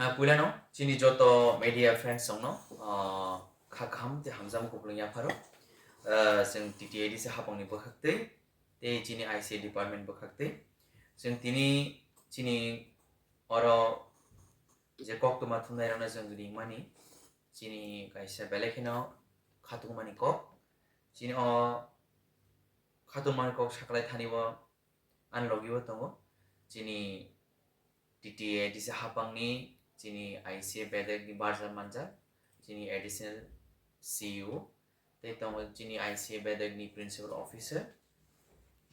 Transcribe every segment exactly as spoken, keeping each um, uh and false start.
Ah, puilano chini joto media friends rokno, ah, kha kaham tei hamjakma kupulung yapharo. Ah, chwng T T A D C hapangni bwkhaktwi tei chini I C A department bwkhaktwi chwng tini chini oro je koktwma thumnairokno chwng ringmani chini kaisa belai kheno khatungmani kok. Chini o khatungmani kok saklai thani o ani logi o tongo chini T T A D C hapangni chini I C A bedekni barja manjak chini additional C E O tei tongo chini I C A bedekni principal officer.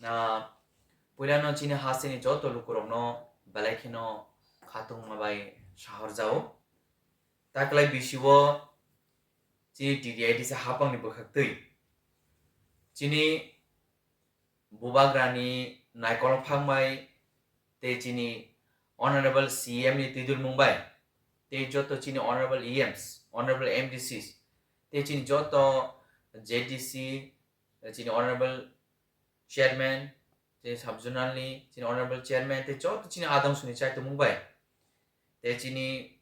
Na puilano chini hasteni joto lukurokno belai kheno khatungma bai sahorjao. Taklai bisio chini T T A D C hapangni bwkhaktwi chini bubagrani naikolphang bai tei chini honorable C M ni twidulmung bai tei joto chini honorable E Ms, honorable M D Cs tei chini joto Z D C, chini honorable chairman, chini sub zonal ni chini honorable chairman tei joto chini adong suni chaitumung bai tei chini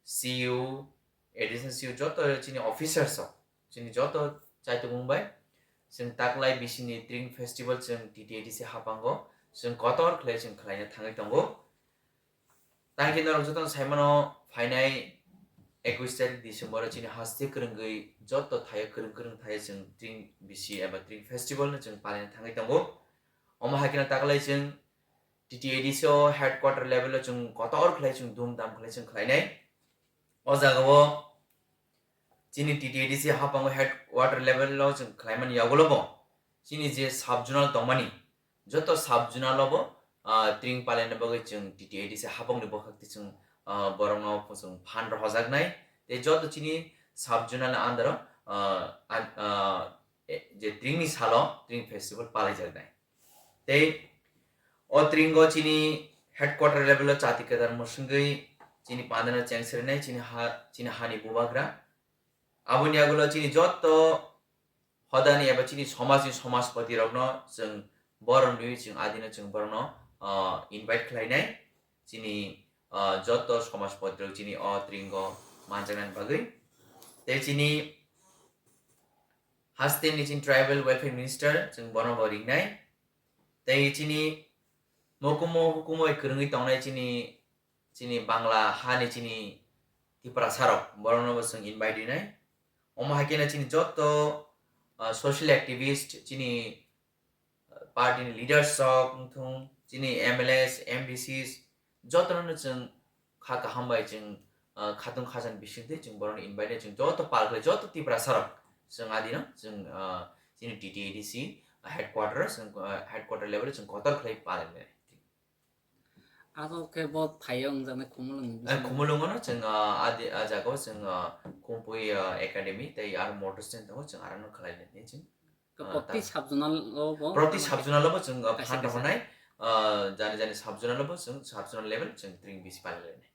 C E O, additional C E O joto chini officers rok, chini joto chaitumung bai chwng taklai bisini Tring Festival chwng T T A D C hapango chwng kotor khlai chwng khlaina thangwi tongo. Tangkhe norok jotono saimano phainai ekush tarik December o chini haste kwrwngwi joto thaio kwrwng kwrwng thaio chwng Tring bisi eba Tring Festival no chwng palaina thangwi tongo. Omo hai kheno taklai chwng T T A D C o headquarter level o chwng kotor khlai chwng dhumdham khlai chwng khlainai. O jagao chini T T A D C hapango headquarter level o chwng khlaimani yagulo bo chini je sub zonal tongmani joto sub zonal o bo, ah, Tring palaina bagwi chwng T T A D C hapangni bwkhakti chwng, ah, borokno chwng phan rohojaknai tei joto chini sub zonal ni under o, ah, an-, ah, e, je Tringni salo Tring Festival palaijaknai. Tei o Tringo chini headquarter level o chati kwtal mwswngwi chini pandano chengserenai chini ha, chini hani bubagra. Aboni yagulo chini joto hodani eba chini somajni somajpoti rokno chwng borom riwi chwng adino chwng borokno, ah, invite khlainai chini, ah, joto somajpoti rok chini o Tringo manjaknani bagwi. Tei chini hasteni chini tribal welfare minister chwng bono bo ringnai. Tei chini mokumo hukumo kwrwngwi tongnai chini, chini Bangla hani chini Tiprasa rok borokno bo chwng invite rinai. Omo hai kheno chini joto, ah, social activist chini party ni leaders rok wngthung, chini M L As, M D Cs, jotono no chwng kha kaham bai chwng, ah, khatung khasan bisingtwi chwng borokno invite chwng joto pal khlai, joto Tiprasa rok chwng adino chwng, ah, chini T T A D C headquarter o chwng, ah, headquarter level o chwng kotor khlai pal khlai. Abo khe bo phaio wngjaknai Khumulwng ni, eh, bisingo. Khumulwngo no chwng, ah, adi, ah, jagao chwng, ah, Khumpui, ah, Academy tei aro motor stand tongo chwng aro no khlai nai chwng. Ka Ah, proti ta- sub zonal o bo proti tamo sub zonal o bo chwng, ah, kaisa phan kaisa. Rwkhnai, ah, jani jani sub zonal o bo chwng sub zonal level chwng Tring bisi palainai.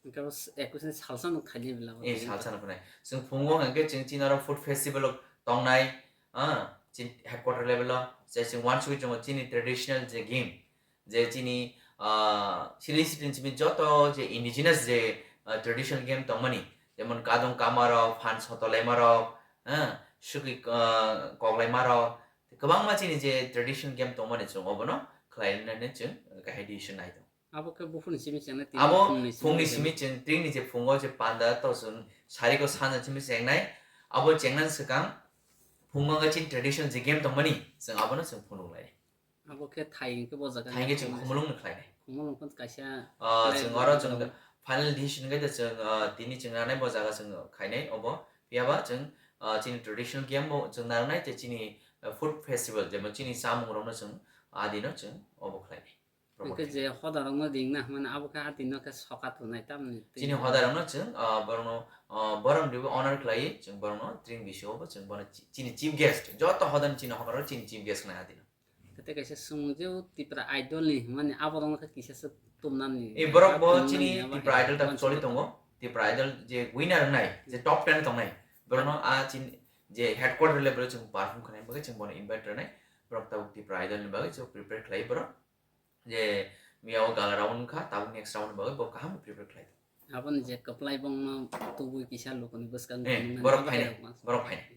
Hwnkhe bo s-, ekush ni salsa no khaidi bela bo. Eh, salsa no khnai. Chwng phungo hwnkhe chwng chini oro food festival o tongnai, ah, chini headquarter level o, je chwng uansugwi tongo chini traditional je game, je chini, ah, chini simi joto je indigenous je, ah, traditional game tongmani, jemon kadong kamarok, phan sotolaima rok, ah, sugwi, ah, koklaima rok, kwbangma chini je traditional game tongmani chwng obono khlainani chwng kahidi se nai tongo. Abo khe buphurni simi chengnai, tini Abo phungni simi phungni chengnai. Simi chwng tringni je phungo je panda to chwng sariko sana simi chengnai. Abo chengnani swkang phungo wngkha chini traditional je game tongmani, chwng abono chwng phunuk lai. Abo khe thai hwnkhe bo jaga Thai hwnkhe chwng Khumulwng. Khumulwng no khlainai. Khumulwng phano kaisa Ah, play chwng oro chwng rok. Final decision hwnkhe chwng, ah, tini chwng ranai bo jaga chwng khainai obo. Phiyaba chwng, ah, chini traditional game bo chwng narwknai tei chini, ah, food festival jemon chini chamung rokno chwng adino chwng obo khlainai. Hwnkhe je hoda rokno ringna hwnmani abo khe atino khe soka tunai tamni twi. Chini hoda rokno chwng, ah, borokno, ah, borom riwi honor khlaiwi chwng borokno tring bisio bo chwng bono chi-, chini chief guest, joto hodani chini hokaro chini chief guest khnai atino. Tei kaisa swngmung je o Tipra Idol ni hwnmani abo rokno khe kisa se tumnani. E borok bo chini Tipra Idol ta choli tongo, Tipra Idol je winner wngnai, je top ten tongnai, borokno a chini je headquarter level o chwng perform khnai bagwi chwng bono invite rwnai, borok tabuk Tipra Idol ni bagwi chwng prepare khlai borok. Je Miya o gala round wngkha, tabuk next round ni bagwi bo kaham prepare khlai. Aboni je kwplai bongno tubui kisa lukuni bwskango Eh, nuknani borok abo phainai, hai rok ma. Borok phainai.